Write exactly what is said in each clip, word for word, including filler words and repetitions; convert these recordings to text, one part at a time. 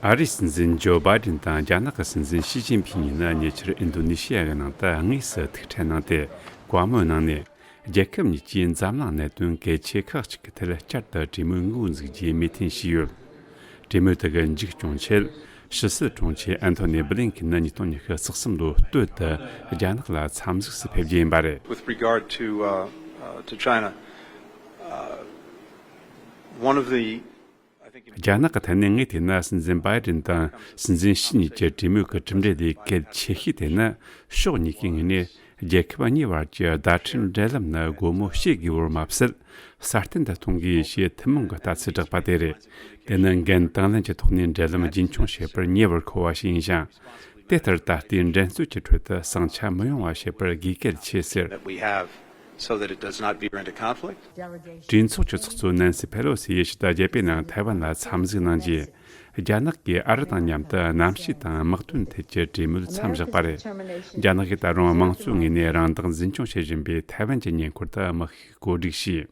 ཨ་རིའི་སྲིད་འཛིན་ཇོ་བྷའི་ཌེན་དང་རྒྱ་ནག་གི་སྲིད་འཛིན་ཞི་ཅིན་ཕིང་གཉིས་ནི་ཉེ་ཆར་ཨིན་རྡོ་ནེ་ཤི་ཡ་གི་ནང་དུ་དངོས་སུ་ཐུག་འཕྲད་གནང་སྟེ། བཀའ་མོལ་གནང་ནས། རྒྱལ་ཁབ་གཉིས་ཀྱིས་འཛམ་གླིང་གནད་དོན་གལ་ཆེ་ཁག་ཅིག་གི་ཐད་བསྐྱར་དུ་གྲོས་མོལ་འགོ་འཛུགས་རྒྱུའི་མོས་མཐུན་བྱས་ཡོད། གྲོས་མོལ་དེ་གི་མཇུག་སྐྱོང་ཆེད། ཕྱི་སྲིད་དྲུང་ཆེ་ཨན་ཐོ་ནི་བྷི་ལིན་ཁིན་ནི་ཉིས་སྟོང་ཉི་ཤུ་རྩ་གསུམ་ལོའི་སྟོད་དུ་རྒྱ་ནག་ལ་འཚམས་གཟིགས་སུ་ཕེབས་རྒྱུ་ཡིན་པ་རེད། With regard to, uh, uh, to China, uh, one of the, I think, རྒྱ་ནག་གི་ཐད་ནས་ངས་བལྟས་ན། སྲིད་འཛིན་བྷའི་ཌེན་དང་སྲིད་འཛིན་ཞི་གཉིས་ཀྱི་གྲོས་མོལ་གྱི་གྲུབ་འབྲས་ལས་གལ་ཆེ་ཤོས་དེ་ནི། ཕྱོགས་གཉིས་ཀྱི་ངོས་ནས་རྒྱལ་ཁབ་གཉིས་བར་གྱི་བརྡ་འཕྲིན་འབྲེལ་ལམ་ནི་སྒོ་མོ་ཕྱེ་དགོས་པར་མ་ཟད། སྲ་བརྟན་དུ་གཏོང་དགོས་ཞེས་ཐུན་མོང་གི་ལྟ་ཚུལ་བསྒྲགས་པ་དེ་རེད། དེ་ནི་འགན་དང་ལེན་གྱི་ཐོག་ནས་འབྲེལ་ལམ་རྒྱུན་འཁྱོངས་བྱེད་པར་ཉེ་བར་མཁོ་བ་ཞིག་ཡིན་ཞིང་། དེ་ལྟར་ད་ལྟའི་འགྲན་རྩོད་ཀྱི་ཁྲོད་དུ་ཟིང་ཆ་མི་ཡོང་བ་བྱེད་པར་དགོས་གལ་ཆེ་ཟེར། That we have so that it does not veer into conflict. གྲོས་ཚོགས་ཀྱི་ཚོགས་གཙོ་ནན་སི་ཕེ་ལོ་སི་ཡིས་ཕྱི་ཟླ་བརྒྱད་པའི་ནང་ཐའེ་ཝན་ལ་འཚམས་གཟིགས་གནང་རྗེས། རྒྱ་ནག་གིས་ཨ་རི་དང་མཉམ་དུ་གནམ་གཤིས་དང་དམག་དོན་ཐད་ཀྱི་གྲོས་མོལ་མཚམས་བཞག་པ་རེད། རྒྱ་ནག་གིས་ད་རུང་དམངས་གཙོའི་ངོས་ནས་རང་བདག་འཛིན་སྐྱོང་བྱེད་བཞིན་པའི་ཐའེ་ཝན་གྱི་ཉེ་འཁོར་དུ་དམག་ཤུགས་བཀོད་སྒྲིག་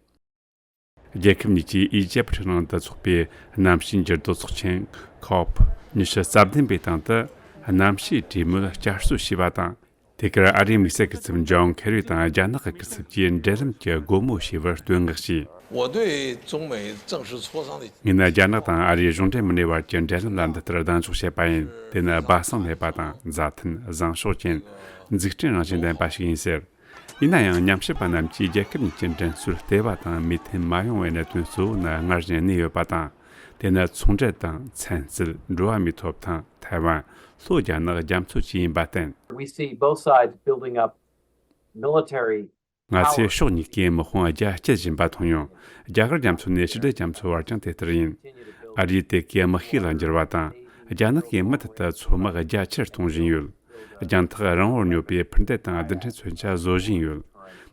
བྱས། རྒྱལ་ཁབ་གཉིས་ཀྱིས་ཨི་ཇེབ་ནང་དུ་འཚོགས་པའི་གནམ་གཤིས་འགྱུར་ལྡོག་ཚོགས་ཆེན་ཁོབ་ཉི་ཤུ་རྩ་བདུན་པའི་སྟེང་དུ་གནམ་གཤིས་གྲོས་མོལ་བསྐྱར་གསོ་བྱས་པ་དང་། དེ་གར་ཨ་རིའི་དམིགས་བསལ་སྐུ་ཚབ་ཇོན་ཁེ་རི་དང་རྒྱ་ནག་གི་སྐུ་ཚབ་ཀྱིས་འབྲེལ་ལམ་གྱི་སྒོ་མོ་ཕྱེ་བར་བསྟོད་བསྔགས་བྱས། 我对中美正式磋商的 ངས་ནི་རྒྱ་ནག་དང་ཨ་རིའི་གཞུང་འབྲེལ་མི་སྣའི་བར་གྱི་འབྲེལ་ལམ་ལ་འདི་ལྟར་གདེང་འཇོག་བྱས་པ་ཡིན། དེ་ནི་སྦ་གསང་མེད་པ་དང་། མཛའ་མཐུན། བཟང་ཕྱོགས་ཅན། འཛུགས་སྐྲུན་རང་བཞིན་ལྡན་པ་ཞིག་ཡིན་ཟེར། ཡིན་ན་ཡང་། མཉམ་ཞུགས་པ་རྣམས་ཀྱིས་རྒྱལ་ཁབ་གཉིས་ཀྱི་འགྲན་རྩོད་ལྟེ་བ་དང་མོས་མཐུན་མ་ཡོང་བའི་གནད་དོན་གཙོ་བོ་ནི་སྔར་བཞིན་གནས་ཡོད་པ་དང་། དེ་ནི་ཚོང་འབྲེལ་དང་། ཚན་རྩལ། འགྲོ་བ་མིའི་ཐོབ་ཐང་། ཐའེ་ཝན། ལྷོ་རྒྱ་ནག་རྒྱ་མཚོ་བཅས་ཡིན་པར་བརྟེན། We see both sides building up military ང་ཚོས་ཕྱོགས་གཉིས་ཀའི་དམག་དཔུང་རྒྱ་སྐྱེད་བཞིན་པ་མཐོང་ཡོང་། རྒྱ་གར་རྒྱ་མཚོ་ནས་ཕྱི་འབྲེལ་རྒྱ་མཚོ་བར་ཀྱང་དེ་ལྟར་ཡིན། ཨ་རིས་དེ་གའི་དམག་ཤུགས་ལ་འགྱུར་བ་དང་། རྒྱ་ནག་གིས་མུ་མཐུད་དུ་མཚོ་དམག་རྒྱ་ཆེར་གཏོང་བཞིན་ཡོད། རྒྱང་ཐག་རིང་བོར་སྙོད་པའི་འཕུར་མདེལ་དང་རྡུལ་ཕྲན་མཚོན་ཆ་བཟོ་བཞིན་ཡོད།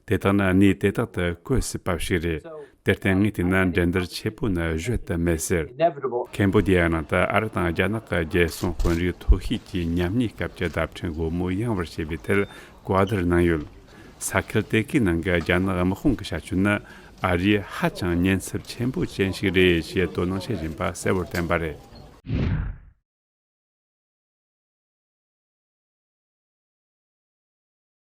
དེ་དག་ནི་གནས་དེ་དག་ཏུ་བཀོལ་སྲིད་པ་ཞིག་རེད། དེར་བརྟེན་ངས་བལྟས་ན་འགྲན་བསྡུར་ཆེ་པོ་ནི་གཞོལ་དུ་མེད་ཟེར། Inevitable. ཁེམ་བོ་ཌི་ཡའི་ནང་དུ་ཨ་རི་དང་རྒྱ་ནག་གི་རྒྱལ་སྲུང་དཔོན་རིགས་ཐོ་བཤིག་གིས་མཉམ་གནས་སྐབས་ཀྱི་བརྡ་འཕྲིན་སྒོ་མོ་ཡངས་པར་བྱེད་པའི་ཐད་བཀའ་བསྡུར་གནང་ཡོད། ས་ཁུལ་དེ་གའི་ནང་གི་རྒྱ་ནག་དམག་དཔུང་གི་བྱ་སྤྱོད་ནི་ཨ་རིས་ཧ་ཅང་ཉེན་ཚབས་ཆེན་པོ་ཅན་ཞིག་རེད་ཅེས་དོ་སྣང་བྱེད་བཞིན་པ་གསལ་བོར་བསྟན་པ་རེད།